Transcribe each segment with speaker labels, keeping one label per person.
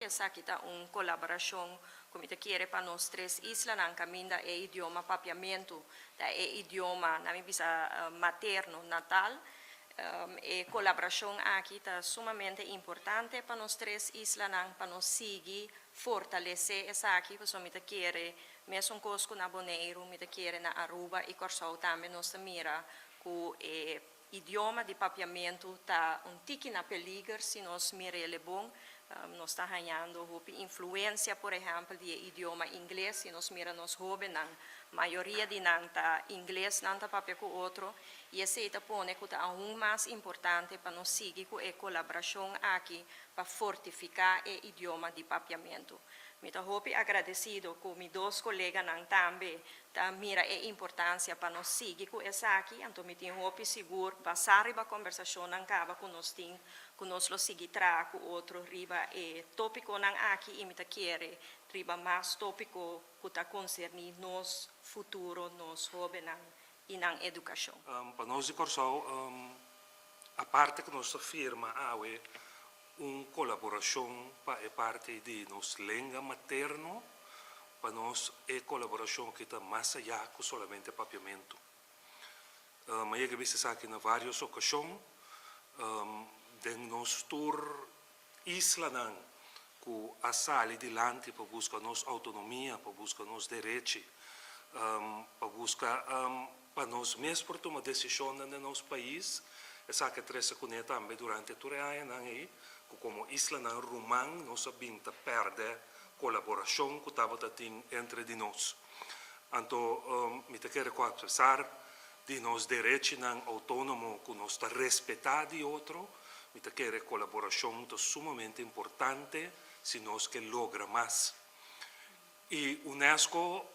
Speaker 1: Esaki ta un kolaborashon ku mi ta kere pa nos tres islanan, kaminda e idioma papiamentu ta e idioma, laga mi bisa, materno, natal. E kolaborashon aki ta sumamente importante pa nos tres islanan, pa nos sigui fortalesé esaki, pasobra mi ta kere mesun kos ku na Boneiru, mi ta kere na Aruba i Kòrsou tambe nos ta mira ku e idioma di papiamentu ta un tiki na peliger si nos mir'é bon. Nos ta hañando hopi influensia, por ehèmpel, di idioma ingles. Si nos mira nos hóbennan, mayoria di nan ta ingles nan ta papia ku otro, i esei ta pone ku ta aún mas importante pa nos sigui ku e kolaborashon aki pa fortifiká e idioma di papiamentu. Mi ta hopi agradesido ku mi dos koleganan tambe ta mira e importansia pa nos sigui ku esaki, anto mi tin hopi sigur, basá riba kombersashonnan kaba ku nos tin, ku nos lo sigui traha ku otro riba e tópikonan aki i mi ta kere riba mas tópiko ku ta konserní nos futuro, nos hóbennan i nan edukashon.
Speaker 2: Pa nos di Kòrsou, aparte ku nos ta firma awe un kolaborashon pa e parti di nos lenga materno, pa nos e kolaborashon ku ta mas ayá ku solamente papiamentu. Mi a yega bisa esaki na vários okashon, den nos tur islanan ku a sali dilanti pa buska nos outonomia, pa buska nos derechi, pa buska pa nos mes por tuma desishonnan den nos pais, esaki a trese kuné tambe durante tur e añanan ei, ku komo islanan ruman nos a bin ta pèrdè kolaborashon ku tabata tin entre di nos. Anto mi ta kere ku apesar di nos derechinan outónomo ku nos ta respetá di otro, mi ta kere kolaborashon ta sumamente importante si nos ke logra mas. I UNESCO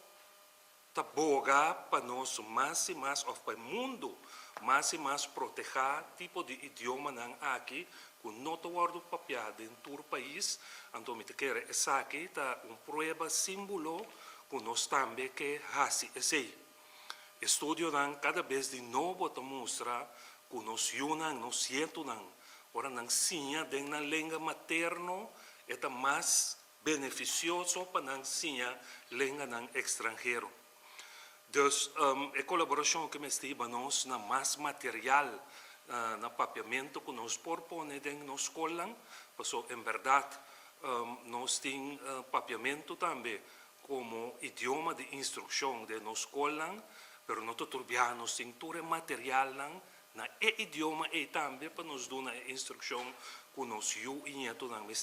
Speaker 2: ta boga pa nos mas i mas, òf pa e mundu mas i mas protehá tipo di idiomanan aki ku no ta wòrdu papiá den tur pais. Anto mi ta kere esaki ta un prueba símbolo ku nos tambe ke hasi esei. Estudionan kada bes di nobo ta mustra ku nos yunan, nos nietunan, ora nan siña den nan lenga materno e ta mas benefisioso pa nan siña lenganan ekstranhero. Dus e kolaborashon ke mester hiba nos na mas material na papiamentu ku nos por pone den nos skolnan, pasobra en bèrdat nos tin papiamentu tambe komo idioma di instrukshon den nos skolnan, pero no ta tur biaha nos tin tur e materialnan na e idioma ei tambe pa nos duna e instrukshon ku nos yu i nietunan mester.